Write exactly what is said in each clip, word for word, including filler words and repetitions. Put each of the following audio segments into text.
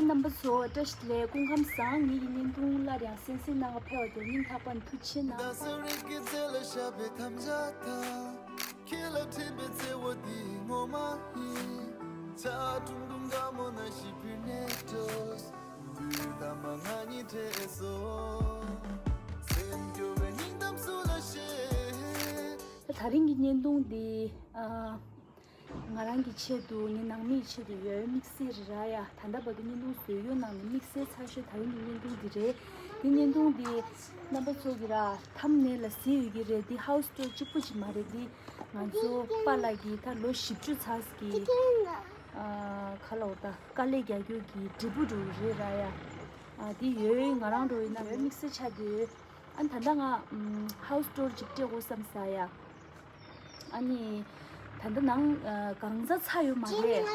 རྣམ་པ་ཚོ་བཀྲ་ཤིས་བདེ་ལེགས། སྐུ་ཁམས་བཟང་། ངེད་ཀྱི་བརྙན་ཐུང་སླར་ཡང་གསན་གཟིགས་གནང་བར་ཕེབས་པ་དེར་སྙིང་ཐག་པ་ནས་ཐུགས་རྗེ་ཆེ་གནང་། རྡ་ས་རི་སྐྱེས་ཚལ་ལ་ཤ་བའི་དམ་བཅའ་དང་། ཁྱེད་ལ་འཕྲིན་པའི་བརྩེ་བ་འདི་ངོ་མ་ཡིན། ཆ་ཀྲུང་ཀྲུང་དགའ་མོ་ན་ཞིག་བུ་ནས་ཏོས། དུས་ད་མ་ང་གཉིས་འཕྲད་སོ། སེམས་སྐྱོ་བའི་སྙིང་གཏམ་སུ་ལ་བཤད། ད་རིང་གི་བརྙན་ཐུང་འདི་ཨ། ང་རང་གི་ཆེད་དུ། ངའི་ནང་མིའི་ཆེད་དུ་ཡོད་དམིགས་བསལ་རེད་ར་ཡ། ད་ལྟ་བར་དུ་བརྙན་ཐུང་བཟོས་ཡོད་ནང་ནས་དམིགས་བསལ་ཚ་ཤོས་ད་རིང་གི་བརྙན་ཐུང་འདི་རེད། འདི་བརྙན་ཐུང་འདི་རྣམ་པ་ཚོ་གིས་ར་ཐམ་ནེལ་ལ་གཟིགས་ཡོད་ཀྱི་རེད། འདི་ཧའུ་སི་ཊོར་གཅིག་པུ་ཅིག་མ་རེད། འདི་ང་ཚོ་པཱ་ལགས་ཀྱིས་ད་ལོ་བཞི་བཅུ་ཚར་གི་ཨ་ག་ལབ་དགོས། ད་དཀའ་ལས་རྒྱག་རྒྱུ་གི་འབྲས་བུ་འདྲ་བོ་རེད་ར་ཡ། ཨ་འདི་ཡོད་ང་རང་འདྲ་བོ་ཡིན་ན་ཡོད་དམིགས་བསལ་ཆགས་བསྡད་ཡོད། ཨ་ནི་ད་ལྟ་ང་ཧའུ་སི་ཊོར་ཅིག་སྤྲད་དགོས་བསམ་ས་ཡ། ཨ་ནི་ད་ལྟ་ནང་ཨ་གང་ཟག་ཚ་ཡོད་མ་རེད།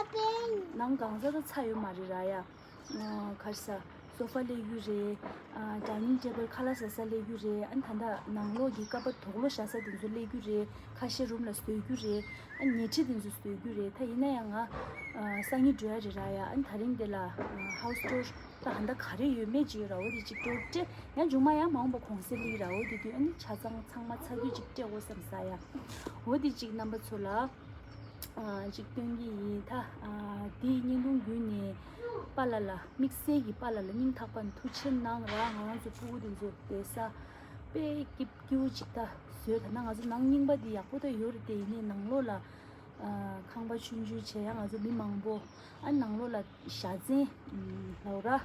ནང་གང་ཟག་ད་ཚ་ཡོད་མ་རེད་ར་ཡ། ཨ་ག་རེ་ཟ། སོ་ཕ་སླེབས་རྒྱུ་རེད། ཨ་ཌའི་ནིང་ཊེ་བལ་ཁ་ལག་ཟ་ས་སླེབས་རྒྱུ་རེད། ཨ་ནི་ད་ལྟ་ནང་ལོགས་ཀྱི་ཀ་པ་དུག་ལོག་བཞག་ས་དེ་ཚོ་སླེབས་རྒྱུ་རེད། ཁ་ཤས་རུམ་ལ་བཟོ་རྒྱུ་རེད། ཨ་ནི་ཉལ་ཁྲི་དེ་ཚོ་བཟོ་རྒྱུ་རེད། ད་ཡིན་ན་ཡང་ང་ཨ་སང་ཉིན་འགྲོ་ཡ་རེད་ར་ཡ། ཨ་ནི་ད་རིང་འདི་ལ་ཨ་ཧའུ་སི་ཊོར་ད་ཧ་ད་ག་རེ་ཡོད་མེད་ཅིག་ཡོད་ར། འོ་དེ་ཅིག་སྤྲོ་སྤྲད། ཡང་མཇུག་མ་ཡང་མ་འོངས་པ་གོང་གསལ་སླེབས་ར། འོ་དེ་དུས་ཨ་ནི་ཆ་ཚང་ཚང་མ་ཚ་དུས་ཅིག་སྤྲད་དགོས་བསམ་ས་ཡ། འོ་དེ་ཅིག་རྣམ་པ་ཚོ་ལ་ཨ་ཅིག་སྟོན་གྱི་ཡིན། ད་ཨ་དེའི་བརྙན་ཐུང་བརྒྱུད་ནས་པཱ་ལགས་ལ་དམིགས་བསལ་གྱི་པཱ་ལགས་ལ་སྙིང་ཐག་པ་ནས་ཐུགས་རྗེ་ཆེ་གནང་ར། ང་རང་ཚོ་ཕྲུ་གུ་དེ་ཚོ་བསྡད་ས་དཔེ་སྐྱིད་སྐྱིད་པོ་ཅིག་ད་བཟོས། ད་ན་ང་ཚོ་ནང་རྙིང་པ་དེ་ཡག་པོ་ད་ཡོད་རེད་དེ། ཡིན་ནའི་ནང་ལོགས་ལ་ཨ་ཁང་པ་ཆུང་ཆུང་བྱས། ཡང་ང་ཚོ་མི་མང་པོ་ཨ་ནང་ལོགས་ལ་བཞའ་ཚན་ལབ་ར།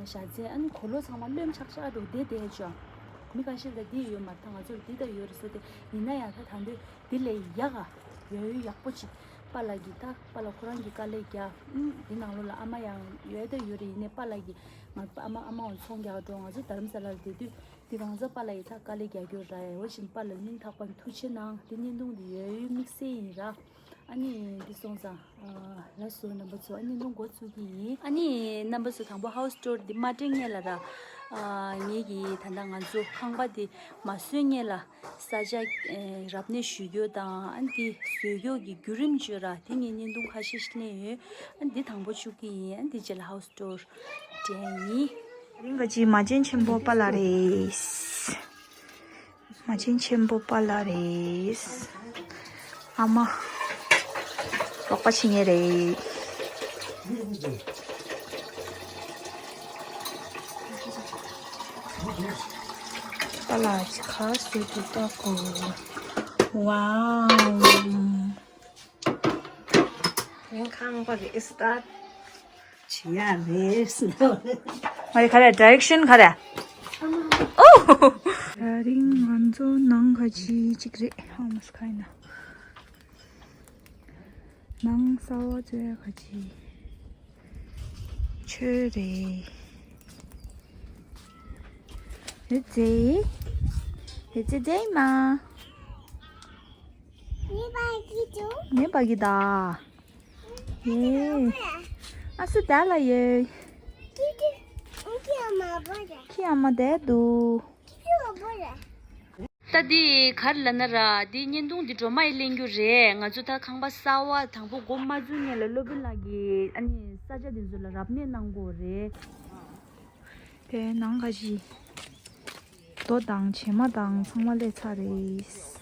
བཞའ་ཚན་ཨ་ནི་གོས་ལོག་ཚང་མ་རློན་ཆག་ཆག་འགྲོ་བསྡད་བསྡད་ཅོ། མི་ཁ་ཤས་ལ་འདི་ཡོད་མ་རེད། ད་ང་ཚོར་འདི་ད་ཡོད་རེད་ཟེར་ཏེ། ཡིན་ན་ཡང་ད་ད་འདོད་འདི་ལས་ཡག་ག་ཡོད་ཡག་པོ་ཅིག་པཱ་ལགས་ཀྱིས་ད་པཱ་ལགས་ཁོ་རང་གིས་དཀའ་ལས་རྒྱག་ཨུམ་འདི་ནང་ལོགས་ལ་ཨ་མ་ཡང་ཡོད་ད་ཡོད་རེད། ཡིན་ནའི་པཱ་ལགས་ཀྱིས་ང་ཨ་མ་ཨ་མ་འོང་ཚོང་རྒྱག་འགྲོ། ང་ཚོ་རྡ་རམ་ས་ལར་བསྡད་དུས་འདི་གང་ཚ་པཱ་ལགས་ཡིས་ད་དཀའ་ལས་རྒྱག་རྒྱུ་ར་ཡ། འོ་བཞིན་པཱ་ལགས་སྙིང་ཐག་པ་ནས་ཐུགས་རྗེ་གནང་། འདི་བརྙན་ཐུང་འདི་ཡོད་དམིགས་བསལ་ཡིན་ར། ཨ་ནི་འདི་སོང་ཙང་ཨ་ལགས་སོ་རྣམ་པ་ཚོ། ཨ་ནི་ནང་འགོ་ཚུགས་ཀྱི་ཡིན། ཨ་ནི་རྣམ་པ་ཚོ་དང་པོ་ཧའུ་སི་ཊོར་འདི་མ་སྤྲད་སྔོན་ལ་ར། ཨ་ངེད་ཀྱིས་ད་ལྟ་ང་ཚོ་ཁང་པ་འདི་མ་བཟོས་སྔོན་ལ་ས་ཆ་ཨེ་རབ་གནས་ཞུ་རྒྱུ་དང་། ཨ་ནི་འདི་བཟོ་རྒྱུ་གི་བརྒྱུད་རིམ་བརྗོད་ར། དེ་ངས་བརྙན་ཐུང་ཁ་ཤས་ཤིག་ལེན་ཡོད། ཨ་ནི་འདི་དང་པོ་བཅུག་གི་ཡིན། ཨ་ནི་འདི་རྗེས་ལ་ཧའུ་སི་ཊོར་འདྲེན་ཡིན། རིང་ག་ཅིག་མ་བྱན་ཆེན་པོ་པཱ་ལགས་རེད། མ་བྱན་ཆེན་པོ་པཱ་ལགས་རེད། ཨ་མ། རོགས་པ་བྱེད་མཁན་རེད། པཱ་ལགས་ཀྱིས་ཁ་བཟོས་འདུག་ལྟ་གོ། ཝའོ། ངའི་ཁང་པ་རེད་སི་ཊར་བྱེད་ཡ་རེད་ཟེར། ཨ་ཡ་ག་རེ་ཌའི་རེག་ཤན་ག་རེ། ཨོ། ད་རིང་ང་ཚོ་ནང་ག་ཅི་ཅིག་རེད། ཧ་མ་སི་ཁ་ཡིན་ན། ནང་གསར་པ་བཙོས་ཡ་ག་ཅི། ཆོས་རེད། ཡོད་ཙེ། ཡོད་ཙེ་ཙེ་མ། ངའི་པ་གི་ད། ཡེ། ཨ་སུ་ད་ལ་ཡེ། ཁྱི་ཨ་མ་དེ་འདུག་ད་འདི་ག་རེ་ལབ་ན་ར། འདི་བརྙན་ཐུང་འདི་སྒྲོལ་མ་ཡིས་ལེན་རྒྱུ་རེད། ང་ཚོ་ད་ཁང་པ་གསར་པ་དང་པོ་སྒོ་མ་བཙུགས་སྔོན་ལ་སློབ་དཔོན་ལགས་ཀྱིས་ཨ་ནི་ས་ཆ་འདི་ཚོ་ལ་རབ་གནས་གནང་དགོས་རེད། དེ་ནང་ག་ཅི། རྡོ་དང་བྱེ་མ་དང་ཚང་མ་སླེབས་ཚར་རེད།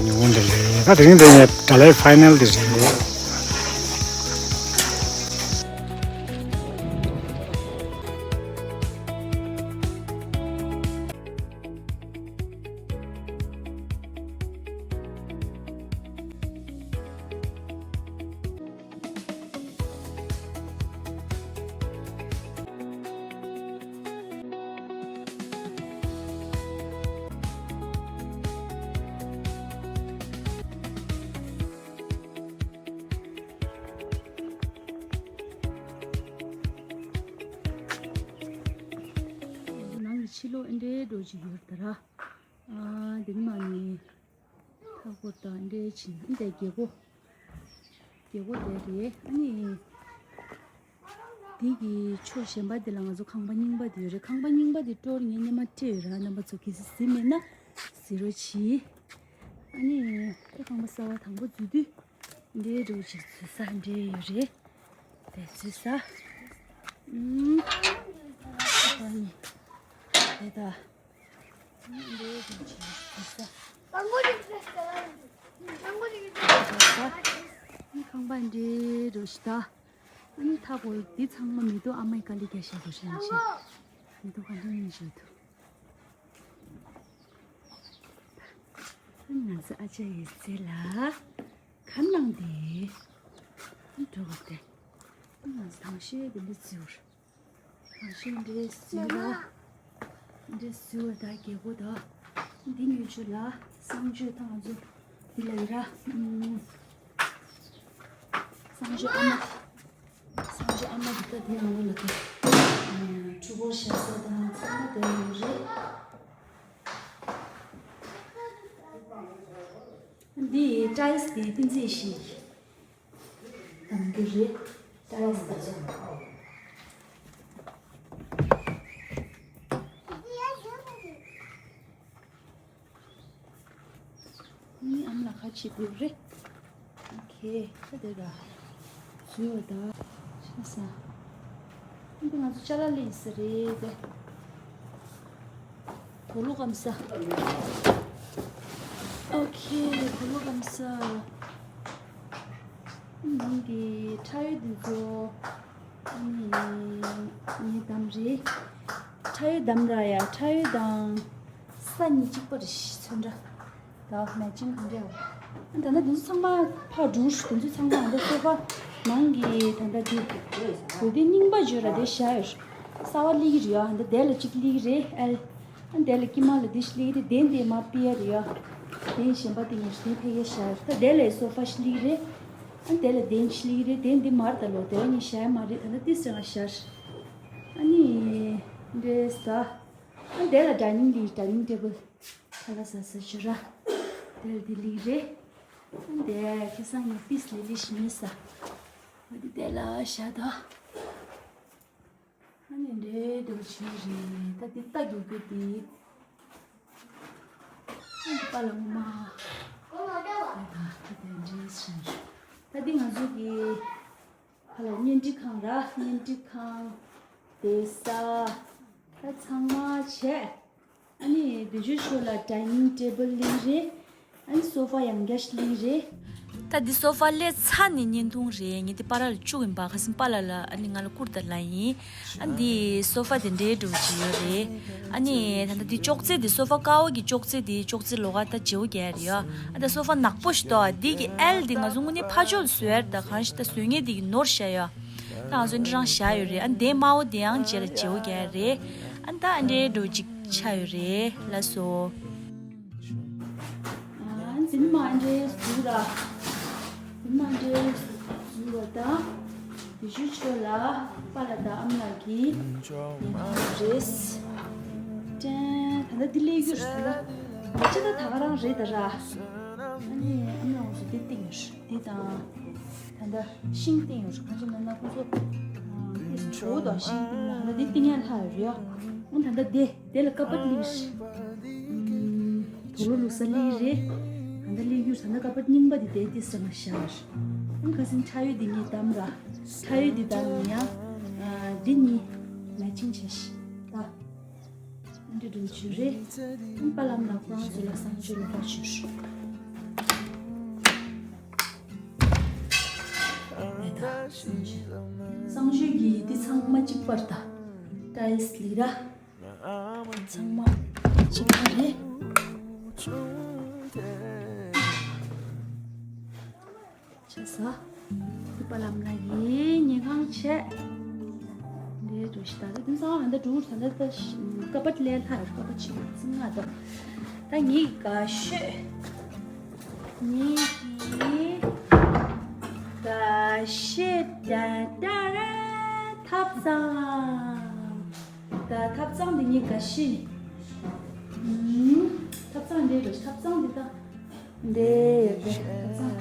ཉིན་མོ་འདི་ལས་ད་དེ་རིང་འདི་ངའི་དགྲ་ལྷའི་ཕའི་ནལ་འདི་རེད། ནང་གི་ཕྱི་ལོགས་ཨེ་འདྲའི་འགྲོ་ཅིག་ཡོད་ད་ར། ཨ་དེ་ནི་མ་ནི། ལྷག་པར་དུ་འདྲའི་ཕྱིན་འདི་རྒྱལ་སྒོ། རྒྱལ་སྒོ་དེ་རེད། ཨ་ནི། འདི་གི་ཕྱོགས་གཞན་པ་འདི་ལ་ང་ཚོ་ཁང་པ་རྙིང་པ་འདི་ཡོད་རེད། ཁང་པ་རྙིང་པ་འདི་སྤྲོར་ངས་སྔོན་མ་སྤྲད་ཡོད་ར། རྣམ་པ་ཚོ་གལ་སྲིད་གཟིགས་མེད་ན་གཟིགས་རོགས་གྱིས། ཨ་ནི། ཁང་པ་གསར་པ་དང་པོ་འཛུལ་དུས་འདི་འདྲ་ཅིག་འཛུལ་ས་འདྲ་ཡོད་རེད། དེ་འཛུལ་ས། ཨུམ། ཨ་ནི། དེ་ད། ཁང་པ་འདྲ་རུ་ཞིག་ད། ཨ་ནི་ཐ་གོ་འདི་ཚང་མ་མེ་ཏོག་ཨ་མའི་དཀའ་ལས་རྒྱག་བཞག་དགོས་ཤེས་ནི་ཤེས། མེ་ཏོག་ག་འདྲ་ཡིན་ཞིག་འདུག་ང་ཚོ་ཨ་ཅག་ཡོད་ཚད་ལ་ག་ནང་དེ་འགྲོ་བ་དེ་ང་ཚོ་དང་ཤོས་དེ་འདི་ཚུར། གང་ཤེས་འདྲེ་ཟུར་ལ། འདྲེ་ཟུར་ད་རྒྱལ་སྒོ་ད། འདི་ཉུལ་ཆུ་ལ་གསང་སྤྱོད་ཐང་ཚོ་འདི་ལ་ཡོད་ར། གསང་སྤྱོད་ཨ་མ། གསང་སྤྱོད་ཨ་མ་འདི་ད་འདི་ནང་ལོགས་ལ་འདུག་ཁྲུ་བོར་བཞག་ས་དང་ཚང་མ་དེ་ཡོད་རེད། འདི་ཊའིལ་སི་དེ་ཏིན་ཙེ་ཞིག་དང་གི་རེད། ཊའིལ་སི་དང་ཚོ། ངའི་ཨ་མ་ལ་ཁ་ཕྱེ་དགོས་རེད། ཨོ་ཁེ། ད་དེ་ར། བཟོས་པ་ད། ཤ་ས། འདི་ང་ཚོ་ཅ་ལག་ལེན་ས་རེད་དེ། གོས་ལོག་སྐམ་ས། ཨོ་ཁེ། གོས་ལོག་སྐམ་ས། ནང་གི་ཁྲ་ཡོལ་འདི་ཚོ། ཨ་ནི། ངའི་འདམ་རེད། ཁྲ་ཡོལ་འདམ་ར་ཡ། ཁྲ་ཡོལ་དང་། ས་གཉིས་གཅིག་པ་རེད། ཚོན་ཁྲ། ད་མེ་ཅིང་གང་འདྲ་ཡོད། ད་ལྟ་འདི་ཚོ་ཚང་མ་ཕར་འགྲོ། འདི་ཚོ་ཚང་མ་ཨ་འདྲ་སོ་ཕ་ནང་གི་ད་ལྟ་འདི་གོས་དེ་རྙིང་པ་བརྗོད་ར་དེ་བཞག་ཡོད། གསར་པ་སླེབས་ཀྱི་རེད་ཡ། ཨ་འདྲ་དེ་ལ་གཅིག་སླེབས་ཀྱི་རེད་ཨལ། ཨ་དེ་ལ་དཀྱིལ་མ་ལ་དེ་ཞིག་སླེབས་ཀྱི་རེད། དེ་འདི་མ་ཕུད་ཡ་རེད་ཡ། དེ་གཞན་པ་དེ་ངས་དེ་ཕ་གིར་བཞག་ཡོད། ད་དེ་ལ་སོ་ཕ་ཞིག་སླེབས་ཀྱི་རེད། ཨ་དེ་ལ་གདན་ཞིག་སླེབས་རེད། དེ་འདི་མར་ད་ལོ་དེ་ངས་བཞག་མ་རེད། ད་ལྟ་ཏིས་ཀྱང་བཞག་ཨ་ནི་འདྲེས་ད། ཨ་དེ་ལ་ཌའི་ནིང་ལི་ཌའི་ནིང་ཊེ་བལ་ཁ་ལག་ཟ་ས་ཞུ་ར། དེ་ལ་འདི་སླེབས་རེད། ཨ་དེ་ཁ་སང་ངས་ཏིས་ལི་ལི་ཞིག་ཉོས་ས། ཨ་དེ་དེ་ལ་བཞག་ད། ཨ་ནི་འདྲེ་འགྲོ་ཆེ་རེད། ད་འདི་ལྟ་རྒྱུ་རྒྱུ་དེ། ཨ་འདི་པ་ལ་ངོ་མ། ད་ད་དེ་འདྲེ་ཆེ་རེད། ད་འདི་ང་ཚོ་གི་ཧ་ལ་བརྙན་འཕྲིན་ཁང་ར། བརྙན་འཕྲིན་ཁང་། བསྡད་ས། ད་ཚང་མ་བྱས། ཨ་ནི་དེ་ཆུ་ཤོད་ལ་ཌའི་ནིང་ཊེ་བལ་སླེབས་རེད། ཨ་ནི་སོ་ཕ་ཡང་བརྒྱ་ཞིག་སླེབས་རེད། ད་འདི་སོ་ཕ་སླེབས་ཚར་ནས་བརྙན་ཐུང་རེད། ངས་འདི་པ་ར་ལ་བཅུག་ཡིན་པ། ཁ་སང་པ་ལ་ལ་ཨ་ནི་ང་ལ་བསྐུར་ད་ལ་ཡིན། ཨ་འདི་སོ་ཕ་དེ་འདྲའི་འགྲོ་གི་ཡོད་རེད། ཨ་ནི་ད་ལྟ་འདི་ཅོག་ཙེ་འདི་སོ་ཕ་ཀ་བ་གི་ཅོག་ཙེ་འདི་ཅོག་ཙེ་ལོགས་ཀ་ད་བརྗེ་བོ་རྒྱག་རེད་ཡ། ཨ་ད་སོ་ཕ་ནག་པོ་ཞིག་འདུག་འདི་གི་ཨེལ་འདི་ང་ཚོ་དངོས་གནས་ཕ་ཆོས་བཟོས་ད་གང་ཞིག་ད་བཟོས་ངེས་འདི་གི་ནོར་ཤ་ཡ། ད་ང་ཚོ་འདི་རང་བཞག་ཡོད་རེད། ཨ་འདི་དམར་བོ་འདི་ཡང་རྗེས་ལ་བརྗེ་བོ་རྒྱག་རེད། ཨ་ད་ཨ་འདྲའི་འགྲོ་གཅིག་ཆགས་ཡོད་རེད། ལགས་སོ། ཨ་འཛིན་མ་འདྲའི་ཟུར་ལ། འཛིན་མ་འདྲའི་ཟུར་ལ་ད། དེ་ཆུ་ཆོད་ལ་པ་ལ་ད་ཨམ་ལགས་ཀྱི་ཉེ་ཁང་རེད། ཏན་ད་ལྟ་འདི་ལས་རྒྱུ་རེད། ད་ལྟ་ཅི་ད་ད་ག་རང་རེད་ད་ར། ཨ་ནི་ཨམ་ལགས་ཚོ་འདི་སྟེང་རེད། འདི་དང་། ད་ལྟ་ཤིང་སྟེང་ཡོད་རེད། གང་ཅི་ན་ན་ཁོ་ཚོ་ཨ་ཏིས་གྲོ་དང་ཤིང་སྟེང་ལ་ད་ལྟ་འདི་སྟེང་ཡར་ལྷག་ཡོད་རེད་ཡ། ཨ་ད་ལྟ་དེ་དེ་ལ་ཀ་པར་ལིག་དུག་ལོག་བླུགས་ས་ལིག་རེད། ད་ལྟ་ལིག་ཡོད། ད་ལྟ་ཀ་པར་རྙིང་པ་འདི་དེ་ཏིས་ས་མ་ཤར། ཨ་ཁ་སང་ཁྲ་ཡོད་འདི་ངས་བདམས་ར། ཁྲ་ཡོད་འདི་བདམས་ཡ། ཨ་འདི་གཉིས་མེ་ཆིང་བྱས་ཤིག་ད། འདི་འདྲ་བྱུས་རེད། པ་ལམ་ལ་ཁོ་རང་ཚོ་ལ་གསང་སྤྱོད་ལ་ཕར་བྱུས། གསང་སྤྱོད་ཀྱི་འདི་ཚང་མ་གཅིག་པར་ད། ཊའིལ་ལི་ར། ཚང་མ་གཅིག་པ་རེད། བྱས་ས། ཐིགས་པ་ལམ་ལ་ཡིན་ཉེ་གང་བྱས། འདི་འགྲོ་ཞིག་ད་ལྟ་དེང་སང་ཧ་ད་འགྲོ་ད་ལྟ་ད་ཀ་པར་ལས་ལྷག་ཡོད། ཀ་པར་ཆེ་ཚིག་ང་ད་ད་ངའི་དགའ་ཤོས། ངའི་དགའ་ཤོས་ད་ད་ར་ཐབ་ཚང་། ད་ཐབ་ཚང་འདི་ངའི་དགའ་ཤོས་ཡིན། ཐབ་ཚང་འདི་འགྲོ་ཞིག་ཐབ་ཚང་འདི་ད། འདི་ཡོད་པས་ཁ་སང་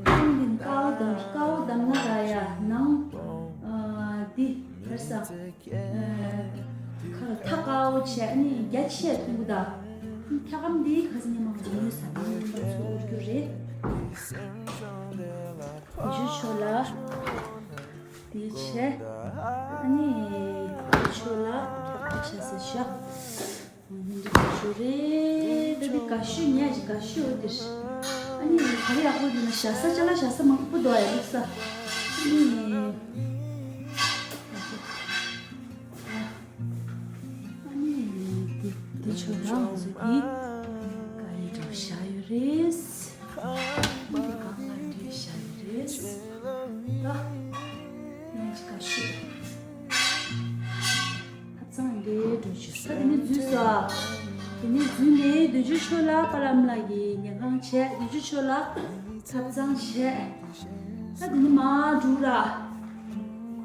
ཁང་འདི་ཀ་བ་དང་ཀ་བ་དང་ང་ར་ཡ་ནང་ཨ་འདི་བར་ས་ཨ་ཁ་ལ་ཐ་ཀ་བ་བྱས་ཨ་ནི་རྒྱ་ཆེ་མཐོང་གི་ད། ཐ་ཀམ་འདི་ཁ་སང་ཉི་མ་ང་ཚོ་ཡོད་ས་ནི་ཉི་མ་ཚོ་འུར་རྒྱུ་རེད། དེ་ཆུ་ཆོ་ལ་དེ་བྱས་ཨ་ནི་དེ་ཆོ་ལ་ཁྱབ་ཁ་བྱས་ཟེར་ཤག་འདི་འདྲ་ཞིག་རེད། ད་འདི་དགའ་ཤོས་ཉག་ཅིག་དགའ་ཤོས་འོ་འདིར། ཨ་ནི་ག་རེ་ཡག་པོ་འདུག་ན་ཞ་ས་ཅ་ལག་ཞ་ས་མང་པོ་འདུག་ཡ་ལུག་ས། ཨ་ནི། ཨ་ནི་འདི་འདི་ཆོ་ད་ང་ཚོ་གི་ག་རེ་འདྲ་བཞག་ཡོད་རེད། འདི་གང་ལ་འདྲ་བཞག་ཡོད་རེད། ད་ཉག་ཅིག་དགའ་ཤོས། ཐབ་ཚང་འདྲའི་འགྲོ་ཆུ་ས་དེ་ནས་འཛུལ་སོ། དེ་ནས་འཛུལ་ནས་བདུན་ཅུ་ཆོ་ལ་པ་ལམ་ལགས་ཀྱི་ཉལ་ཁང་བྱས། བདུན་ཅུ་ཆོ་ལ་ཐབ་ཚང་བྱས། ད་དེ་ནས་མར་འགྲོ་ར།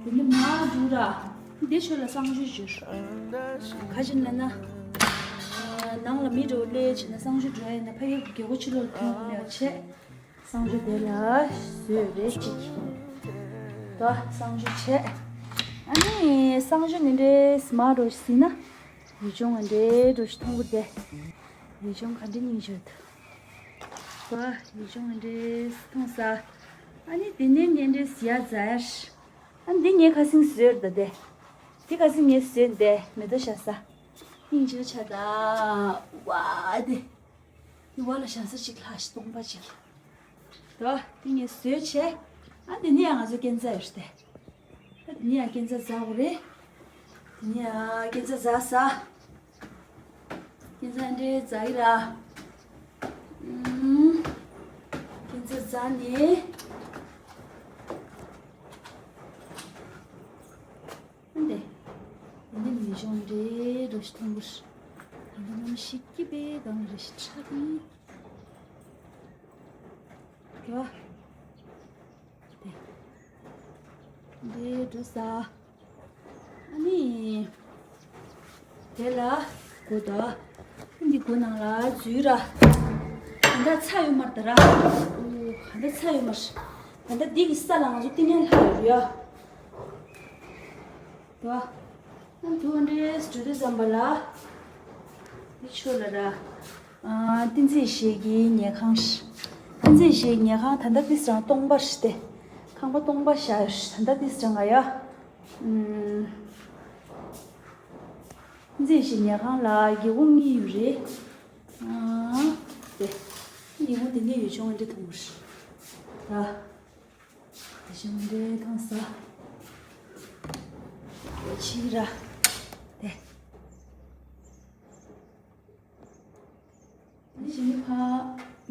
དེ་ནས་མར་འགྲོ་ར། འདི་ཆོ་ལ་གསང་སྤྱོད་བྱོས། ག་ཅི་ན་ན། ནང་ལ་མི་འགྲོ་ལས་བྱས་ན་གསང་སྤྱོད་འགྲོ་ཡ་ཡིན་ན་ཕ་གི་རྒྱལ་སྒོ་ཕྱི་ལོགས་ཐོན་ཡ་བྱས། གསང་སྤྱོད་དེ་ལ་བཟོས་རེ་གཅིག་ད་གསང་སྤྱོད་བྱས། ཨ་ནི་གསང་སྤྱོད་ནི་འདྲེ་སི་མ་རོ་ཞིག་ཟིན་ན། ཡུལ་ལྗོངས་ང་འདྲེ་འགྲོ་ཞིག་མཐོང་གི་དེ། ཡུལ་ལྗོངས་ག་འདྲེ་སྙིང་རྗེ་ད། ཡུལ་ལྗོངས་ང་འདྲེ་མཐོང་ས། ཨ་ནི་དེ་ནས་ནི་འདྲེ་ཟི་ཡ་ཛར། ཨ་ནི་འདི་ངས་ཁ་སང་བཟོས་རེད་ད་དེ། དེ་ཁ་སང་ངས་བཟོས་དེ་མེ་ཏོག་ཤ་ས། སྙིང་རྗེ་ཆ་ད། ཝ་དེ། དེ་བ་ལ་ཞང་ས་གཅིག་ལྷག་ཞིག་སྟོང་པ་གཅིག་དོ། དེ་ངས་བཟོས་བྱས། ཨ་དེ་ནས་ཡང་ང་ཚོ་སྐྱེ་འཚར་ཡོད་རེད་དེ། ཨ་དེ་ནས་ཡང་སྐྱེ་འཚར་ཟ་དགོས་རེད། དེ་ནས་ཡང་སྐྱེ་འཚར་ཟ་ས། སྐྱེ་འཚར་འདྲེ་ཟ་གི་ར། ཨུམ། སྐྱེ་འཚར་ཟ་ནས། འདི། འདི་མི་གཞོན་འདྲེ་རུ་ཞིག་མཐོང་གི་རེད། ད་ནམ་ཞིག་གི་བེ་གང་རེ་ཞིག་ཁྲག་ནི། དེ་བ། དེ་འདྲས་འགྲོ་ས། ཨ་ནི། དེ་ལ་སྒོ་ད། འདི་སྒོ་ནང་ལ་འཛུལ་ར། ད་ལྟ་ཚ་ཡོད་མར་ད་ར། ཨོ། ད་ལྟ་ཚ་ཡོད་མར། ད་ལྟ་འདི་གི་ས་ལ་ང་ཚོ་བསྟི་གནས་ལྷག་ཡོད་རེད་ཡ། ད། ཨ་འདུག་འདྲས་འགྲོ་དུས་ཙམ་པ་ལ། འདི་ཆོ་ལ་ར། ཨ། བསྟན་འཛིན་བཞད་ཀྱི་ཉལ་ཁང་། བསྟན་འཛིན་བཞད་ཉལ་ཁང་ད་ལྟ་ཏིས་རང་སྟོང་པར་ཏེ། ཁང་པ་སྟོང་པ་བཞག་ད་ལྟ་ཏིས་རང་ང་ཡ། ཨུམ། བསྟན་འཛིན་བཞད་ཉལ་ཁང་ལ་སྒེའུ་ཁུང་གཉིས་ཡོད་རེད། ཨ། ཏེ། སྒེའུ་ཁུང་དེ་ནས་ཡོད་ཆུང་འདྲ་མཐོང་གི་རེད། ད། དེ་བཞིན་འདྲའི་ཐང་ས། ཕྱི་ར། དེ། དེ་བཞིན་ཕ་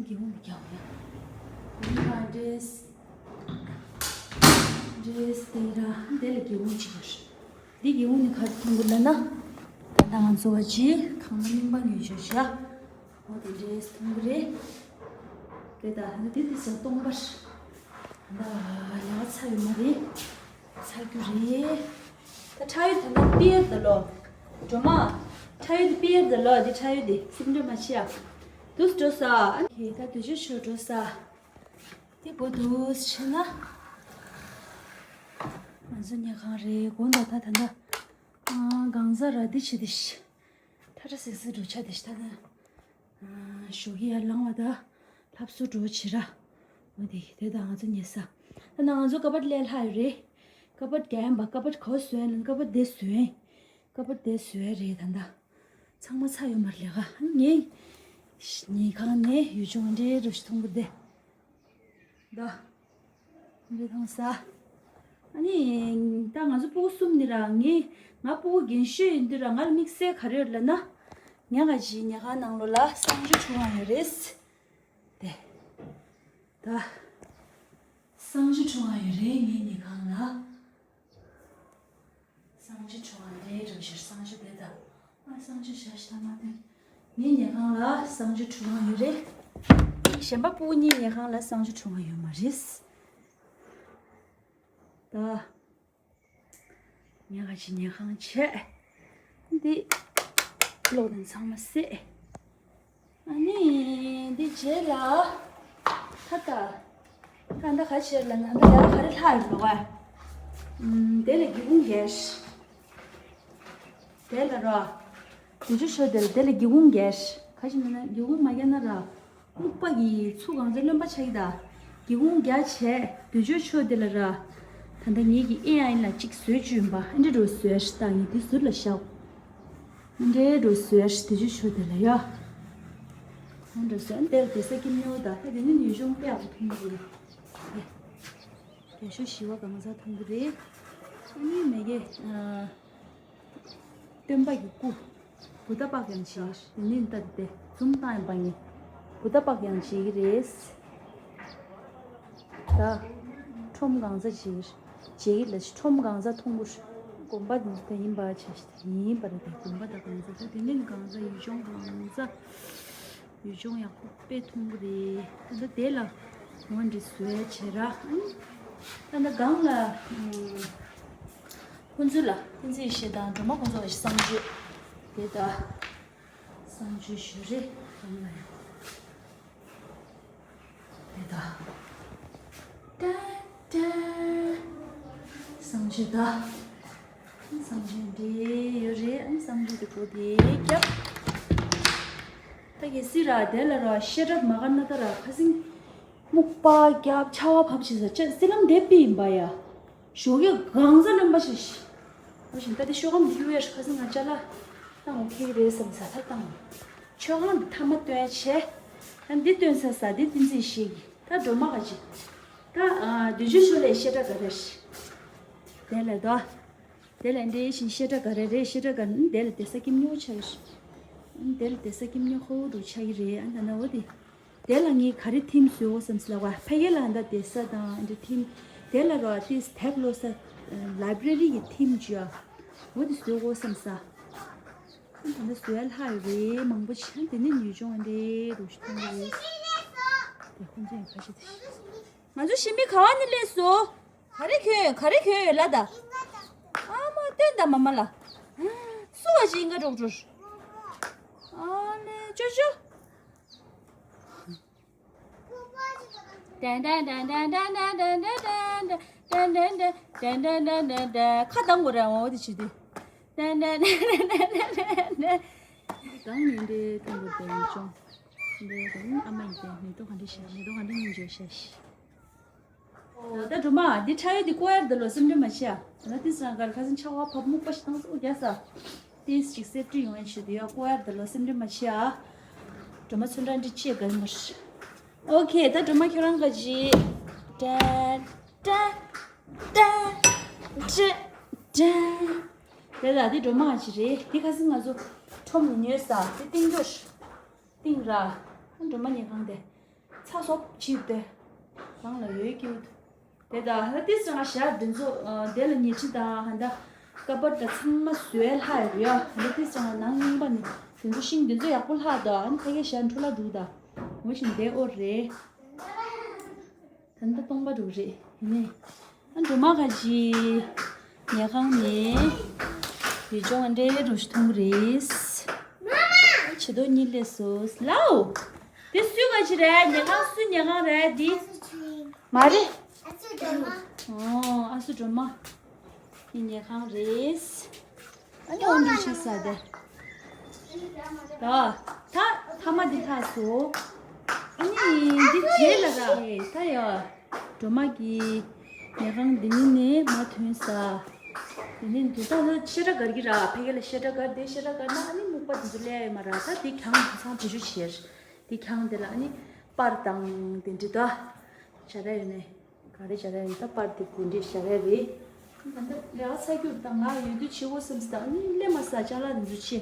གི་འོང་རྒྱག་ཡ། དེ་ཕ་འདྲེས། འདྲེས་དེ་ར་དེ་ལ་གི་འོང་ཅིག་ཡོད། འདི་གི་འོང་ནི་ཁ་ཐུང་གི་ལ་ན། ད་ལྟ་ང་ཚོ་བ་ཅི་ཁང་པ་རྙིང་པ་ངེས་བྱོས་བྱ། འོ་དེ་འདྲའི་མཐོང་གི་རེད། དེ་ད་ཧ་ན་དེ་དེ་ཟ་སྟོང་པར། ད་ལ་ཚ་ཡོད་མ་རེད། ཚ་རྒྱུ་རེད། ད་ཁྲ་ཡོད་ད་ན་པིར་ད་ལོ། འགྲོ་མ། ཁྲ་ཡོད་དེ་པིར་ད་ལོ་དེ་ཁྲ་ཡོད་དེ་སིམ་འགྲོ་མ་ཆེ་ཡ། དུས་འགྲོ་ས། ཨ་ནི་ད་དུས་ཆུ་ཆུ་འགྲོ་ས། དེ་བོ་དུས་ཆེ་ན། ང་ཚོ་ཉལ་ཁང་རེད་དགོན་ད་ད་ད་ད། གང་ཟག་ར་དེ་ཆེ་དེ་ཤི། ཐ་ཐ་སིག་སིག་འགྲོ་ཆ་དེ་ཤི་ཐ་ཐ། ཞོགས་ཀྱི་ཡར་ལངས་བ་དང་། ལྷ་བསུ་འགྲོ་བྱེད་ར། འོ་དེ་དེ་དང་ང་ཚོ་ཉལ་ས། ད་ནང་ང་ཚོ་ཀ་པར་ལས་ལྷག་ཡོད་རེད། ཀ་པར་རྒྱག་ཡིན་པ་ཀ་པར་གོ་བཟོས་ཡིན་ཀ་པར་དེ་བཟོས་ཡིན། ཀ་པར་དེ་བཟོས་རེད་ད་ད། ཚང་མ་ཚ་ཡོད་མ་རེད་ལས་ཀ་ངས། ཉལ་ཁང་ནས་ཡུལ་ལྗོངས་འདྲའི་རུ་ཞིག་མཐོང་གི་བསྡད། ད། འདི་མཐོང་ས། ཨ་ནི། ད་ང་ཚོ་སྤུ་གུ་གསུམ་ནི་ར་ངས་ང་སྤུ་གུ་རྒན་ཤོས་ཡིན་དུས་ར་ང་ལ་དམིགས་བསལ་ག་རེ་ཡོད་ལབ་ན། ཉག་ག་ཅིག་ཉལ་ཁང་ནང་ལོགས་ལ་གསང་སྤྱོད་ཆུང་བ་ཡོད་རེད། དེ། ད། གསང་སྤྱོད་ཆུང་བ་ཡོད་རེད་ངའི་ཉལ་ཁང་ལ། གསང་སྤྱོད་ཆུང་བ་རེད་རུ་ཞེས་གསང་སྤྱོད་དེ་དང་། ཨ་གསང་སྤྱོད་བྱ་ཞིག་ད་མ་དེ། ངའི་ཉལ་ཁང་ལ་གསང་སྤྱོད་ཆུང་བ་ཡོད་རེད། གཞན་པ་སྤུ་གུ་གཉིས་ཉལ་ཁང་ལ་གསང་སྤྱོད་ཆུང་བ་ཡོད་མ་རེད། ད། ཉག་ག་ཅིག་ཉལ་ཁང་བྱས། འདི། གློག་དང་ཚང་མ་བསད། ཨ་ནི། འདི་རྗེས་ལ། ཁ་ཏ། ཁ་ཏ་ག་བྱས་ལ་ན་ད་ཡང་ག་རེ་ལྷག་ཡོད་ལོ་བ། ཨུམ། དེ་ལ་སྒེའུ་ཁུང་བརྒྱབ། དེ་ལ་རོ། དུས་ཆུ་ཤོར་དེ་ལ་དེ་ལ་སྒེའུ་ཁུང་བརྒྱབ། ག་ཞིག་མིན་ན་སྒེའུ་ཁུང་མ་བརྒྱབ་ན་ར། སྨུག་པ་གི་ཚུ་གང་ཚ་རློན་པ་ཆགས་ཀྱི་ད། སྒེའུ་ཁུང་རྒྱག་བྱས་དུས་ཆུ་ཆོད་དེ་ལ་ར། ད་ལྟ་ངེད་ཀྱི་ཨེ་ཨ་ཡིན་ལ་གཅིག་བཟོས་བཅུག་ཡིན་པ་ཨ་འདྲེ་འགྲོ་བཟོས་ཤི་ད་ངེད་དུས་ཟུར་ལ་བཞག་ཨ་འདྲེ་འགྲོ་བཟོས་ཤི་དུས་ཆུ་ཆོད་དེ་ལ་ཡ། ཨ་འདྲེ་བཟོས་ཨ་འདྲེ་དེ་ས་ཀྱི་མྱོ་ད་ད་དེ་ནི་ནུས་གཞུང་དཔེ་ཡག་པོ་མཐོང་གི་རེད། རྒྱ་ཤོག་ཞི་བ་གང་ཟག་མཐོང་གི་རེད། ཨ་ནི་མེ་གེ། སྟོན་པ་ཡི་སྐུ། བུདྡྷ་པཀྵྱང་བྱེད་ཀྱི་རེད། ནི་ད་དེ་འཛུམ་བཏང་ཡིན་པ་ངས། བུདྡྷ་པཀྵྱང་བྱེད་ཀྱི་རེད། ད། ཁྲོམ་གང་ཟག་བྱེད་ཀྱི་རེད། བྱེད་ཀྱི་ལ་ཁྲོམ་གང་ཟག་མཐོང་གི་རེད། དགོན་པ་འདི་ད་ཡིན་པ་བྱས་ཤིག་ཡིན་པ་རེད་དེ་དགོན་པ་ད་གང་ཟག་ད་དེ་ནས་གང་ཟག་ཡུལ་ལྗོངས་གང་ཟག་ཡུལ་ལྗོངས་ཡག་པོ་དཔེ་མཐོང་གི་རེད། ད་ལྟ་དེ་ལ་ངོ་འདྲི་བཟོས་བྱེད་ར། ད་ལྟ་སྒང་ལ། ཁོང་ཚོ་ལ་བསྟན་འཛིན་ཡེ་ཤེས་དང་སྒྲོལ་མ་ཁོང་ཚོ་ལ་གསང་སྤྱོད་དེ་ད་གསང་སྤྱོད་ཞུ་རེད་གང་ལ་ཡང་དེ་ད་ཏན་ཏན་གསང་སྤྱོད་ད་གསང་སྤྱོད་འདི་ཡོད་རེད། ཨ་ནི་གསང་སྤྱོད་དེ་གོ་དེ་རྒྱབ་ད་གལ་སྲིད་ར་དེ་ལ་ར་བཤད་གྲྭ་མ་ག་ན་ད་ར་ཁ་སིང་སྨུག་པ་རྒྱབ་ཆར་པ་བབས་བྱེད་ས་ཅན་སི་ལམ་དེ་པི་ཡིན་པ་ཡ། ཞོགས་ཀས་གང་ཟག་རློན་པ་ཞིག་ཞིག་འོ་བཞིན་ད་དེ་ཤོག་སྒམ་གཡུག་ཡས་ཁ་སང་ང་ཅ་ལག་བཏང་འོ་ཁེག་རེད་བསམ་ས་ད་བཏང་འོ་ཤོག་སྒམ་དེ་ཐ་མ་སྟོན་བྱས་ད་འདི་སྟོན་ས་ས་འདི་བསྟན་འཛིན་ཡེ་ཤེས་ཀྱི་ད་སྒྲོལ་མ་ག་ཅིག་ད་བདུད་ཆུ་ཆོ་ལས་བཤད་གྲྭ་ག་རེ་རེད། དེ་ལས་ད་དེ་ལས་འདྲེ་བཞིན་བཤད་གྲྭ་ག་རེ་རེད། བཤད་གྲྭ་ག་འདི་ལས་དེ་ས་ཀིམ་ཉོ་ཆ་གི་རེད། འདི་ལས་དེ་ས་ཀིམ་ཉོ་ཁོ་བོ་འགྲོ་ཆ་གི་རེད། ཨ་ད་ན་འོ་དེ། དེ་ལ་ངས་ག་རེ་ཐིམ་བཟོས་འོ་བསམ་སི་ལ་བ་ཕ་གི་ལ་འདའ་དེ་ས་དང་འདི་ཐིམ། དེ་ལ་རོ་ཏིས་དེབ་ཀློག་ས། ལའི་བྷི་རེ་རི་གི་ཐིམ་ཅུ་ཨ། འོ་དེ་བཟོས་འོ་བསམ་ས། ཨ་ད་འདི་བཟོས་ལྷག་ཡོད་རེད་མང་པོ་ཆེ་དེ་ནི་ཉོས་ཆུང་ཨ་འདྲེ་རུ་ཞིག་མཐོང་གི་རེད། དེ་ཁོང་ཚོ་ཡང་ཁ་ཤས་དེ་ཤི། ང་ཚོ་ཞི་མི་ག་བ་ནས་སླེབས་སོང་། ག་རེ་གྱོན་ཡོད། ག་རེ་གྱོན་ཡོད་ལབ་ད། ཨ་མ་སྟོན་དང་མ་མ་ལ། སུ་བ་ཞིག་ཨིན་ག་འགྲོ་འགྲོ། ཨ་ལེ་ཅོ་ཅོ། ཏན་ཏན་ཏན། ཁ་གདངས་དགོས་རེད་འོ་དེ་བྱེད་དུས། ཏན་ཏན་ཏན། གང་ཡིན་འདྲེ་ཐོན་དགོས་པའི་ཡིན་ཅུང་། འདྲེ་དང་ཨ་མ་ཡིན་ཏེ་མེ་ཏོག་ག་འདྲེ་ཤ། མེ་ཏོག་ག་འདྲེ་སྙིང་རྗེ་ཤ་ཤི། ད་སྒྲོལ་མ་འདི་ཁྲ་ཡོད་འདི་ཀོ་ཡར་འདི་ལོ་སེམས་ཁྲལ་མ་བྱེད་ཨ། ད་ན་ཏིས་རང་གར་ཁ་སང་ཆ་བ་བབ་སྨུག་པ་ཞིག་བཏང་སོ་རྒྱ་ས། ཏིས་ཅིག་སེབ་ཏི་ཡོང་ཡ་ཆེད་དུ་ཡ་ཀོ་ཡར་འདི་ལོ་སེམས་ཁྲལ་མ་བྱེད་ཨ། སྒྲོལ་མ་ཚོན་ཁྲ་འདི་ཅི་དགའ་མོ་ཤི། ཨོ་ཁེ་ད་སྒྲོལ་མ་ཁྱོད་རང་ག་ཅི། ཏྲ་ཏྲ་ཏྲ་ཏྲ་ཏྲ། དེ་ལ་འདི་སྒྲོལ་མ་ག་ཅི་རེད། འདི་ཁ་སང་ང་ཚོ་ཁྲོམ་ནས་ཉོས་ས་འདི་ཏིང་འགྲོ་ཤི། ཏིང་ར། སྒྲོལ་མ་ཉལ་ཁང་དེ། ཚ་སོབ་ཕྱིས་ཏེ། རང་ལ་ཡོད་ཀྱི་འདུག་དེ་དང་ཧ་ཏིས་ཅང་ཞར་འདི་ཚོ་དེ་ལ་ཉལ་ཁྲི་དང་ཧ་ད་ཀ་པར་དང་ཚང་མ་བཟོས་ལྷག་ཡོད་ཡ། ཧ་ཏིས་ཅང་ནང་རྙིང་པ་ནི་དེ་ཚོ་ཤིང་འདི་ཚོ་ཡག་པོ་ལྷག་དང་ཨ་ནི་ཕ་གི་ཞར་འཕྲོ་ལ་འགྲོ་ད། འོ་ཞིང་དེ་ཨོ་རེད། ད་ནི་ད་སྟོང་པ་འགྲོ་རེད་ཡིན་ནི། ཨ་སྒྲོལ་མ་ག་ཅི། ཉལ་ཁང་ནས། ཡུལ་ལྗོངས་འདྲེ་རུ་ཐུང་རེད། བྱི་དོ་གཉིས་སླེབས་སོ། ལའོ། དེ་སུས་ག་ཅི་རེད། ཉལ་ཁང་སུའི་ཉལ་ཁང་རེད་འདི། མ་རེད། ཨ་སུ་སྒྲོལ་མ། ཨོ་ཨ་སུ་སྒྲོལ་མ། འདི་ཉལ་ཁང་རེད། ཨ་ནི་འོ་འདི་ཆི་ས་དེ། ད་ད་ཐ་མ་འདི་ལྷག་སོ། ཨ་ནི་འདི་རྗེས་ལ་ར་ད་ཡ། སྒྲོལ་མ་གི་ཉལ་ཁང་འདི་ནི་ནས་མ་ཐོན་ས། འདི་ནི་འདི་ད་ལོ་ཤེ་དྲ་གར་གི་ར་ཕ་གི་ལ་ཤེ་དྲ་གར་དེ་ཤེ་དྲ་གར་ན་ཨ་ནི་སྨུག་པ་འདི་ཚོ་ལས་ཡོད་མ་ར། ད་འདི་གྱང་འདི་ཚང་བེད་སྤྱོད་བྱེད། འདི་གྱང་འདི་ལ་ཨ་ནི་པར་དང་དེ་འདྲི་ད་བྱ་ར་ཡོད་ནས། ག་རེ་བྱ་ར་ཡིན་ད་པར་དེ་དེ་འདྲས་བྱ་ར་རེད། ད་ལྟ་རེ་བ་ཚ་རྒྱུར་ད་ང་ཡོད་དུས་བྱེད་དགོས་བསམ་སི་ད་ཨ་ནི་སླེབས་མ་ས་ཅ་ལག་འདི་ཚོ་ཆེ།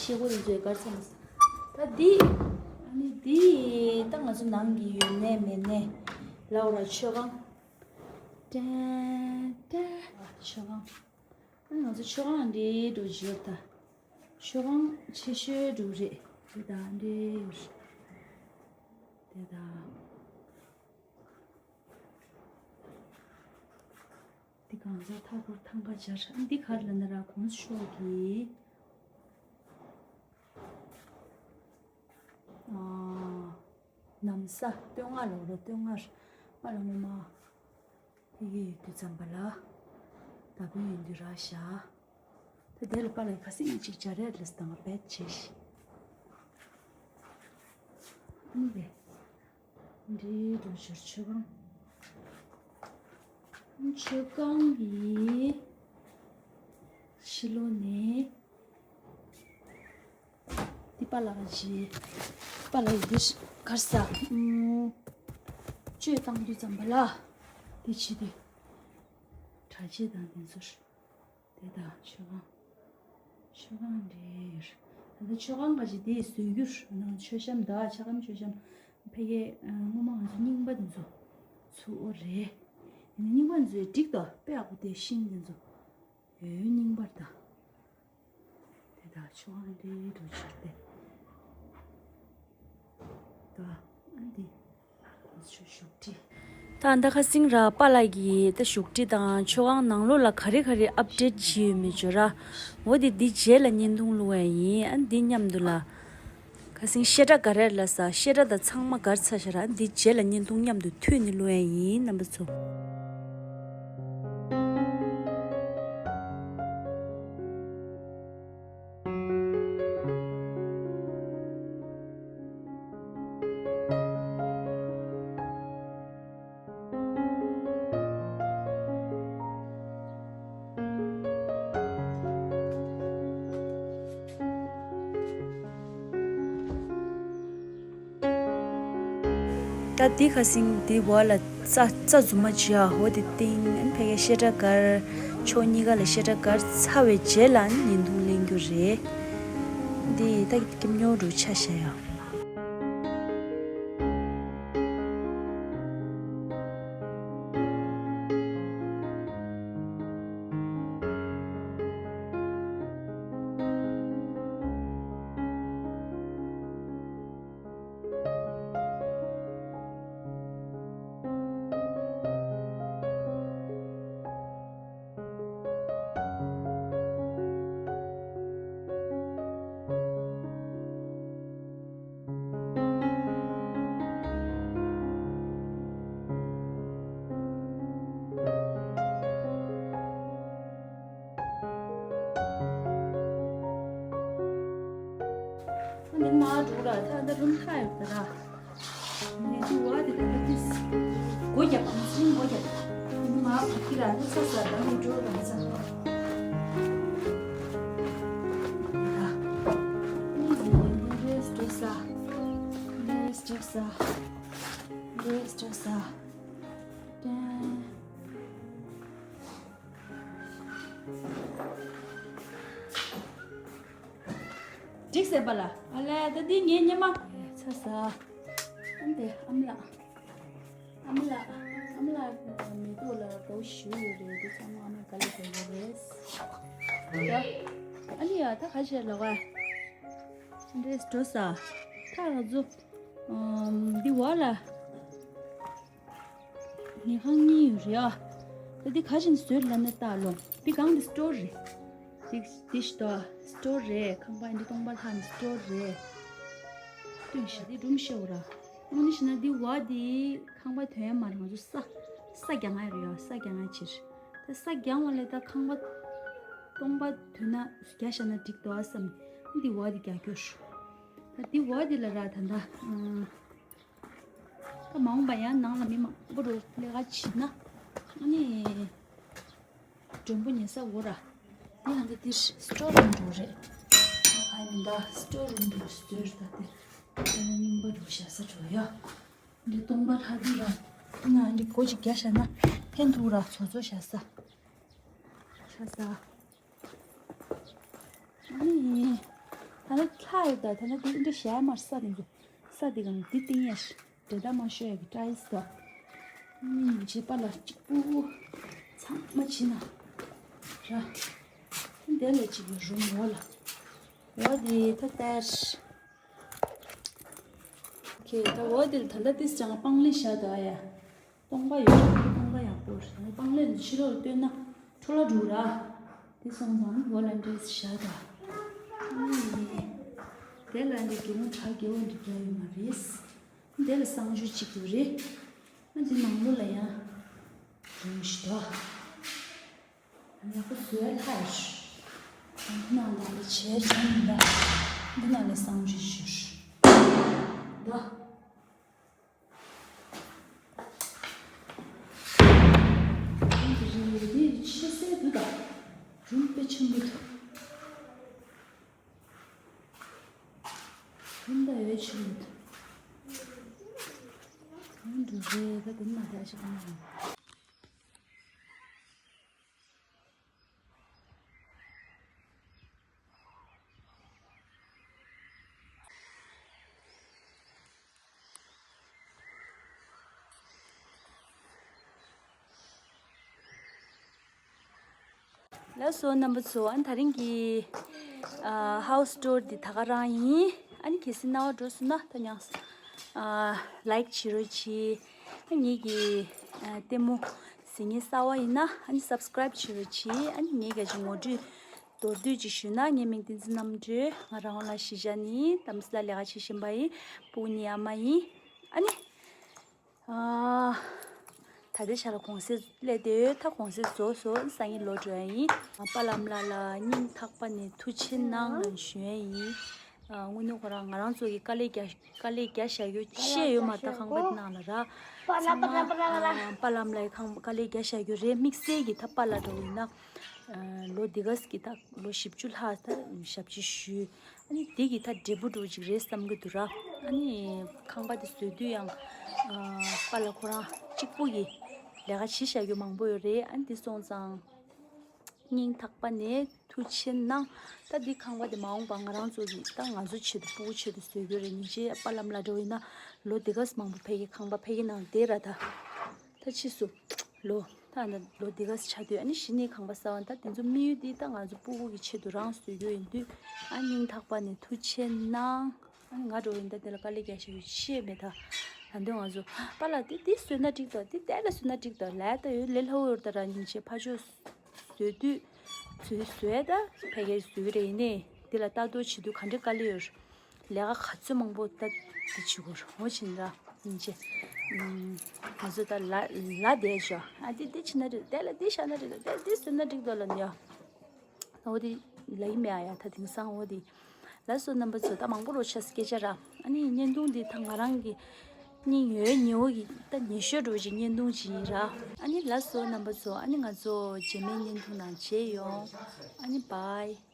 ཤེས་དགོས་འདི་ཚོའི་གར་ཚ་མ་ས། ད་འདི། ཨ་ནི་འདི་ད་ང་ཚོ་ནང་གི་ཡོད་ནས་མེད་ནས་ལའོ་ར་མཆོད་ཁང་། ཏན་ཏན། མཆོད་ཁང་། ཨ་ནི་ང་ཚོ་མཆོད་ཁང་འདྲའི་འགྲོ་བཞིན་ཡོད་ད། མཆོད་ཁང་ཆེ་ཤོས་འགྲོ་རེད་དེ་ད་འདྲའི་ཡོད་རེད། དེ་ད། འདི་གང་ཟག་མཐའ་འཁོར་ཐང་ག་སྦྱར་ཨ་འདི་གར་ལ་ན་ར་གོང་ཤོག་གི། ཨ། ནམ་ས་སྟོད་མངའ་ལོག་ར་སྟོད་མངའ་ར་ཨ་ལ་ངོ་མ། ཕ་གི་ཡོད་དུས་ཙམ་པ་ལ། ད་བུ་ཡོད་དུས་ར་བཞག་ད་དེ་ལ་པ་ལ་ཁ་སིང་གཅིག་སྦྱར་རེད་ལ་སྟངས་བེད་བྱེད་ཤི། ཨ་ནི་རེད། འདི་འགྲོ་ཞོར་མཆོད་ཁང་། མཆོད་ཁང་གི་ཕྱི་ལོགས་ནས་འདི་པ་ལགས་ཀྱི་པ་ལགས་འདི་གར་ས་ཨུམ་བཅོས་བཏང་དུས་ཙམ་པ་ལ་འདི་བྱེད་དུས་གྲྭ་ཆས་དང་འདི་ཚོར། དེ་དང་མཆོད་ཁང་། མཆོད་ཁང་འདྲེས། ད་ལྟ་མཆོད་ཁང་ག་ཅིག་དེ་བཟོས་རྒྱུར་ནང་མཆོད་བཤམས་དང་ཕྱག་ལམ་མཆོད་བཤམས་ཕ་གི་སྔོན་མ་ང་ཚོ་རྙིང་པ་དེ་ཚོ་ཚུགས་འོ་རེད། ཡིན་ན་རྙིང་པ་དེ་ཚོའི་འགྲིག་ཏོ་དཔེ་ཡག་པོ་དེ་ཤིང་དེ་ཚོ་ཡོད་རྙིང་པར་ད། དེ་དག་ཆུ་དབང་རེ་རུ་བྱུར་ཏེ། དོ། ཨ་འདི། ཁོང་ཚོ་བཞུགས་ཁྲི། ད་ད་ཁ་སིང་ར་པཱ་ལགས་ཀྱིས་ད་བཞུགས་ཁྲི་དང་ཆུ་དབང་ནང་ལོགས་ལ་ག་རེ་ག་རེ་ཨབ་ཌེཊ་བྱས་ཡོད་མེད་བརྗོད་ར། འོ་དེ་འདི་རྗེས་ལ་བརྙན་ཐུང་བླུག་ཡ་ཡིན། ཨ་འདི་མཉམ་དུ་ལ། ཁ་སིང་བཤད་གྲྭ་ག་རེ་ལ་ས་བཤད་གྲྭ་དང་ཚང་མ་གར་ཚ་ཤ་ར་འདི་རྗེས་ལ་བརྙན་ཐུང་མཉམ་དུ་མཐུད་ནས་བླུག་ཡ་ཡིན་རྣམ་པ་ཚོ། ད་འདི་ཁ་སིང་འདི་བ་ལ་རྩ་རྩ་རྫུན་མ་བྱེད་ཨ། འོ་དེ་སྟེང་ཨན་ཕ་གིའི་བཤད་གྲྭ་གར་ཕྱོགས་གཉིས་ཀ་ལ་བཤད་གྲྭ་གར་ཚར་བའི་རྗེས་ལ་ཨན་བརྙན་ཐུང་ལེན་རྒྱུ་རེད། འདི་ད་སྐྱིད་ཉོ་རུ་ཆ་བཞག་ཡ། འདི་མ་འགྲོ་ར་ད་ད་རུམ་ཁ་ཡོད་ད་ར། ནས་འདི་བ་དེ་ད་ད་ཏིས། སྒོ་རྒྱབ་པ་ཚིང་སྒོ་རྒྱབ། འདི་མ་བ་ཁི་ར་ནི་ས་ས་ད་ནི་འགྲོ་ར་ས། ད། ནི་ཟི་ནི་འདི་རེས་འགྲོ་ས། རེས་འགྲོ་ས། རེས་འགྲོ་ས། ཏན། འགྲིག་ཟེར་པ་ལ། ཨ་ལས་ད་འདི་ངའི་སྙེ་མ། ཚ་ས། ཨ་འདི་ཨ་མ་ལགས། ཨ་མ་ལགས། ཨ་མ་ལགས་མེ་ཏོག་ལ་དགའ་བོ་ཞུ་ཡོད་རེད། འདི་ཚང་མ་ཨ་མས་དཀའ་ལས་རྒྱག་གི་རེད། ད་ཨ་ནི་ཡ་ད་ག་བྱས་ལོག་ག་འདྲེས་འགྲོ་ས། ད་ང་ཚོ་འདི་བ་ལ། ཉལ་ཁང་གཉིས་ཡོད་རེད་ཨ། ད་འདི་ག་བྱས་ནས་བཟོས་ལབ་ན་ལྟ་ལོ། འདི་སྒང་འདི་སི་ཊོར་རེད། འདི་འདི་ཞིག་ཏོ་སི་ཊོར་རེད། ཁང་པ་འདི་སྟོང་པ་ལྷག་ནས་སི་ཊོར་རེད། སྟོན་ཤག་འདི་སྒྲུང་བཤད་འོ་ར། དངོས་གནས་བྱས་ན་འདི་བ་འདི་ཁང་པ་དོན་ཡ་མ་རེད། ང་ཚོ་ས་ས་རྒྱག་ང་ཡོད་རེད་ཨ། ས་རྒྱག་ང་ཕྱིར། ད་ས་རྒྱག་བ་ལས་ད་ཁང་པ་སྟོང་པ་དོན་ན་རྒྱག་བཞག་ན་འགྲིག་འདུག་ཨ་བསམ། འདི་བ་འདི་རྒྱག་རྒྱུ་རེད། ད་འདི་བ་འདི་ལ་ར་ད་ད། ད་མ་འོངས་པ་ཡང་ནང་ལ་མི་མང་པོ་འགྲོ་ལས་ཀ་བྱེད་ན། ཨ་ནི། མགྲོན་པོ་ཉལ་ས་འོ་ར། འདི་ཡང་འདི་འདིར་སི་ཊོར་རུམ་འགྲོ་རེད། ཨ་ཁ་ཡིན་ད་སི་ཊོར་རུམ་འགྲོ་སི་ཊོར་ད་དེ། ཨ་ནི་རྙིང་པ་འགྲོ་བཞག་ས་འགྲོ་ཡ། འདི་སྟོང་པ་ལྷག་འདི་ར། ཨ་ན་འདི་སྒོ་ཅིག་རྒྱག་བཞག་ན་ཕན་ཐོགས་ར་ཚོ་ཚོ་བཞག་ས། བཞག་ས། ཨ་ནི། ད་ནི་ལྷ་ཡོད་ད་ད་ནི་འདི་འདི་ཞལ་མར་ས་དེ་འདུག་ས་དེ་གང་འདི་ཏིང་ཡ་ཞིག་འདྲེ་ད་མ་ཤོད་ཡ་གི་བཀྲ་ཡིས་ད། ཨ་ནི་རྗེས་པ་ལ་གཅིག་པུ་ཚང་མ་བྱིན་ན་ར། འདི་ལ་གཅིག་གི་རུམ་འོ་ལ། འོ་དེ་ད་ལྟར། ཁྱེད་ད་འོ་དེ་ད་ལྟ་ཏིས་ཅང་སྤང་ལེ་བཞག་ད་ཡ། སྟོང་པ་ཡོད་རེད། སྟོང་པ་ཡག་པོ་རེད། སྤང་ལེ་ཕྱི་ལོགས་བཏོན་ན་འཕྲོ་བརླག་འགྲོ་ར། དེ་སོང་ཙང་འོ་ལ་འདྲེས་བཞག་ད། ཨ་ནི། དེ་ལ་འདི་སྒེའུ་ཁུང་གྲ་རྒྱས་པོ་འདི་རྒྱག་ཡོད་མ་རེད། དེ་ལ་གསང་སྤྱོད་གཅིག་ཡོད་རེད། ཨ་འདི་ནང་ལོགས་ལ་ཡང་རུམ་ཞིག་འདུག་ཡག་པོ་བཟོས་ལྷག་ཡོད། འདི་ནང་ལ་ལས་བྱས་བྱུང་མི་འདུག་འདི་ནང་ལས་གསང་སྤྱོད་ཞུ། འདུག་འདི་རེད། འདི་ཆེ་སའི་འདུག་ད། རུམ་དཔེ་ཆེན་པོ་འདུག་རུམ་ད་ཡོད་ཆེན་པོ་འདུག་གང་འདྲ་རེད་ད། དེ་མ་ད་ཞིག་གང་རུང་། ལགས་སོ་རྣམ་པ་ཚོ། ཨ་ནི་ད་རིང་གི་ཨ་ཧའུ་སི་ཊོར་འདི་ད་ག་རང་ཡིན། ཨ་ནི་གལ་སྲིད་སྣང་བ་འགྲོ་སོང་ན་ད་ཡང་ཨ་ལའིཀ་བྱེད་རོགས་གྱིས། ཨ་ངེད་ཀྱི་ཨ་ལྟད་མོ་གཟིགས་མཁན་གསར་པ་ཡིན་ན་ཨ་ནི་སབ་སི་ཀ་རའིབ་བྱེད་རོགས་གྱིས། ཨ་ནི་ངའི་སྐད་ཆ་ངོ་སྤྲོད་མདོར་བསྡུས་ཅིག་ཞུས་ན། ངའི་མིང་བསྟན་འཛིན་རྣམ་གྲོལ། ང་རང་ལ་གཞིས་ཆགས་ནི་དྷ་རམ་ས་ལར་ལས་ཀ་བྱེད་བཞིན་པ་ཡིན། སྤུ་གུ་གཉིས་ཨ་མ་ཡིན། ཨ་ནི། ཨ། ད་ལྟའི་ཆ་ལ་གུང་སེང་སླེབས་བསྡད་ཡོད། ད་གུང་སེང་རྫོགས་སོང་། སང་ཉིན་ལོག་འགྲོ་ཡ་ཡིན། ཨ། པཱ་ལགས་ཨ་མ་ལགས་ལ་སྙིང་ཐག་པ་ནས་ཐུགས་རྗེ་ཆེ་གནང་ལབ་ཞུ་ཡ་ཡིན། ཨ། དངོས་གནས་ཁོ་རང་ང་རང་ཚོ་གི་དཀའ་ལས་རྒྱག་དཀའ་ལས་རྒྱག་བཞག་རྒྱུ་ཤེས་ཡོད་མ་རེད། ད་ཁང་པ་འདི་ནང་ལ་ར་ཚང་མ། ཨ། པཱ་ལགས་ཨ་མ་ལགས་ཁང་དཀའ་ལས་རྒྱག་བཞག་རྒྱུ་རེད། དམིགས་བསལ་གྱི་ད་པཱ་ལགས་འདྲ་བོ་ཡིན་ན། ཨ། ལོ་འདི་ག་གི་ད་ལོ་བཞི་བཅུ་ལྷག་ད་ཞབས་ཕྱི་ཞུས། ཨ་ནི་དེ་གི་ད་འབྲས་བུ་འདྲ་བོ་ཅིག་རེད་བསམ་གྱི་འདུག་ར། ཨ་ནི་ཁང་པ་དེ་བཟོ་དུས་ཡང་ཨ་པཱ་ལགས་ཁོ་རང་གཅིག་པུ་གིས་ལས་ཀ་བྱེད་བཞག་རྒྱུ་མང་པོ་ཡོད་རེད། ཨ་ནི་དེ་སོང་ཙང་སྙིང་ཐག་པ་ནས་ཐུགས་རྗེ་ཆེ་གནང་། ད་འདི་ཁང་པ་དེ་མ་འོངས་པ་ང་རང་ཚོ་གིས་ད་ང་ཚོ་ཆེད་དུ་སྤུ་གུ་ཆེད་དུ་བཟོ་རྒྱུ་རེད། ཉིན་ཤས་པཱ་ལགས་ཨ་མ་ལགས་འདྲ་བོ་ཡིན་ན་ལོ་འདི་ག་ཙམ་མང་པོ་ཕ་གི་ཁང་པ་ཕ་གི་ནང་བསྡད་ར། ད་ད་ཕྱིས་སུ་ལོ་ད་ལོ་འདི་ག་ཙམ་ཆགས་དུས་ཨ་ནི་གཞི་ནས་ཁང་པ་གསར་པ། ད་དེ་ཚོ་དམིགས་ཡུལ་འདི་ད་ང་ཚོ་སྤུ་གུ་གི་ཆེད་དུ་རང་བཟོ་རྒྱུ་ཡིན་དུས། ཨ། སྙིང་ཐག་པ་ནས་ཐུགས་རྗེ་ཆེ་གནང་། ཨ་ནི་ང་འདྲ་བོ་ཡིན་ད་འདི་ལ་དཀའ་ལས་རྒྱག་བཞག་རྒྱུ་ཤེས་མེད་ད། ད་དུང་ང་ཚོ་པཱ་ལགས་འདི་འདི་བཟོས་ན་འགྲིག་ད། འདི་དེ་ལ་བཟོས་ན་འགྲིག་ད་ལབ་ད་ཡོད། ལས་སླ་པོ་ཡོད་ད་ར། ཉིན་ཤས་ཕར་ཕྱོགས་བཟོ་དུས་བཟོས་བཟོས་ད་ཕ་གིར་བཟོས་རེད། ཡིན་ནའི་འདི་ལ་ལྟ་རྟོག་བྱེད་དུས་ག་འདྲ་དཀའ་ལས་ཡོད། ལས་ཀ་ག་ཚོད་མང་པོ་ད་འདི་བྱེད་དགོས་རེད། འོ་བྱས་ན་ར་ཡིན་ཅེ། ཨམ། ང་ཚོ་ད་ལ་ལ་བསྡད་ཤག་ཨ་འདི་འདི་བྱས་ན་འགྲིག་དེ་ལ་འདི་བྱས་ན་འགྲིག་དེ་ལ་འདི་བཟོས་ན་འགྲིག་འདུག་ལབ་ནས་ཡ། འོ་དེ་ལབ་ཀྱི་མེད་ཨ་ཡ། ད་དེང་སང་འོ་དེ་ ལགས་སོ་རྣམ་པ་ཚོ། ད་མང་པོ་རོ་ཆགས་སྐད་ཆ་ར། ཨ་ནི་བརྙན་ཐུང་འདི་ད་ང་རང་གི་སྙིང་ཡོད་ཉེ་བོ་གི་ད་ཉེ་ཤོས་འགྲོ་ཅིག་བརྙན་ཐུང་ཅིག་ཡིན་ར། ཨ་ནི་ལགས་སོ་རྣམ་པ་ཚོ། ཨ་ནི་ང་ཚོ་རྗེས་མའི་བརྙན་ཐུང་ནང་མཇལ་ཡོང་། ཨ་ནི་བྷའི།